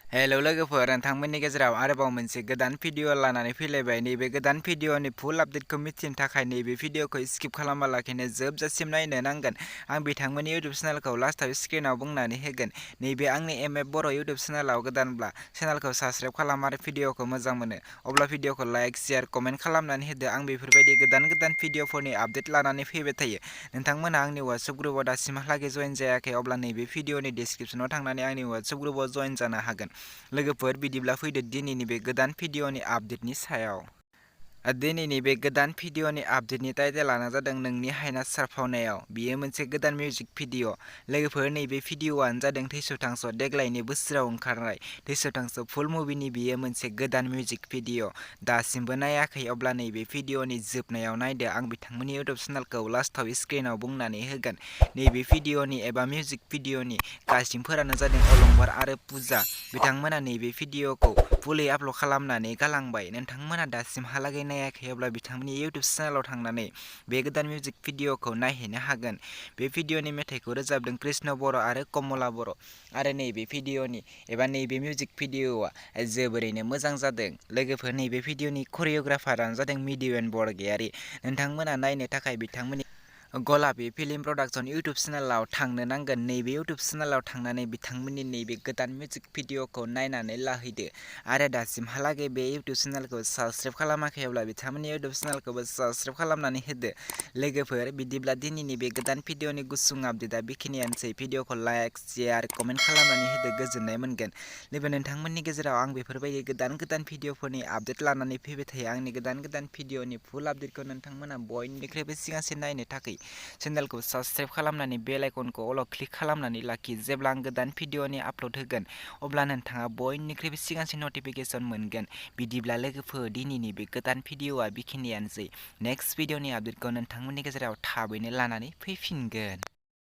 Hello लोगोफोर, नोंथांमोननि गेजेराव आरोबाव मोनसे गोदान भिडिअ लानानै फैलायबाय। नैबे गोदान भिडिअनि फुल आपडेटखौ मिथिनो थाखाय नैबे भिडिअखौ स्किप खालामालाखिनो जोबजासिम नायनो नांगोन। आं बिथांमोननि इउटुब चेनेलखौ लास्टआव स्क्रिनाव बुंनानै होगोन। नैबे आंनि बर' इउटुब चेनेलाव गोदानब्ला चेनेलखौ साबस्क्राइब खालाम आरो भिडिअखौ मोजां मोनो अब्ला भिडिअखौ लाइक, शेयार, कमेन्ट खालामनानै होदो। आं बेफोरबायदि गोदान भिडिअफोरनि आपडेट लानानै फैबाय थायो। नोंथांमोना आंनि वाट्सएप ग्रुपआव दासिमहालागै जइन जायाखै अब्ला नैबे भिडिअनि डिसक्रिपसनाव थांनानै आंनि वाट्सएप ग्रुपआव जइन जानो हागोन। लोगोफोर, बिदिब्ला फैदो दिनैनि बे गोदान भिडिअनि आपडेटनि सायाव। दिनैनि बे गोदान भिडिअनि आपडेटनि टाइटेलानो जादों नोंनि हाइना सारफावनायाव। बियो मोनसे गोदान मिउजिक भिडिअ। लोगोफोर, नैबे भिडिअआनो जादों थैस' थांस' देग्लायनि बोसोराव ओंखारनाय थैस' थांस' फुल मुभिनि बियो मोनसे गोदान मिउजिक भिडिअ। दासिमबो नायाखै अब्ला नैबे भिडिअनि जोबनायाव नायदो। आं बिथांमोननि इउटुब चेनेलखौ लास्टआव स्क्रिनाव बुंनानै होगोन। नैबे भिडिअनि एबा मिउजिक भिडिअनि कास्टिंफोरानो जादों अलंबार आरो पुजा। बिथांमोना नैबे भिडिअखौ फुलै आपल'ड खालामनानै गालांबाय। नोंथांमोना दासिमहालागै नायाखै अब्ला बिथांमोननि इउटुब चेनेलाव थांनानै बे गोदान मिउजिक भिडिअखौ नायहैनो हागोन। बे भिडिअनि मेथाइखौ रोजाबदों कृष्ण बर' आरो कमला बर'। आरो नैबे भिडिअनि एबा नैबे मिउजिक भिडिअआ जोबोरैनो मोजां जादों। लोगोफोर, नैबे भिडिअनि करिय'ग्राफारानो जादों मिडियन बरगयारि। नोंथांमोना नायनो थाखाय बिथांमोननि गलापी फिल्म प्रडाक्शन इउटुब चेनेलाव थांनो नांगोन। नैबे इउटुब चेनेलाव थांनानै बिथांमोननि नैबे गोदान मिउजिक भिडिअखौ नायनानै लाहैदो। आरो दासिमहालागै बे इउटुब चेनेलखौ साबस्क्राइब खालामाखैब्ला बिथांमोननि इउटुब चेनेलखौबो साबस्क्राइब खालामनानै होदो। लोगोफोर, बिदिब्ला दिनैनि बे गोदान भिडिअनि गुसुं आपडेटआ बेखिनियानोसै। भिडिअखौ लाइक, शेयार, कमेन्ट खालामनानै होदो, गोजोननाय मोनगोन। लोगो, नोंथांमोननि गेजेराव आं बेफोरबायदि गोदान भिडिअफोरनि आपडेट लानानै फैबाय थायो। आंनि गोदान भिडिअनि फुल आपडेटखौ नोंथांमोना बयनिख्रुइबो सिगांसिन नायनो थाखाय चेनेलखौ साबस्क्राइब खालामनानै बेल आइकनखौ अलाव क्लिक खालामनानै लाखि। जेब्ला आं गोदान भिडिअनि आपल'ड होगोन अब्ला नोंथाङा बयनिख्रुइबो सिगांसिन नटिफिकेसन मोनगोन। बिदिब्ला लोगोफोर, दिनैनि बे गोदान भिडिअआ बेखिनियानोसै। नेक्स्ट भिडिअनि आपडेटखौ नोंथांमोननि गेजेराव थाबैनो लानानै फैफिनगोन।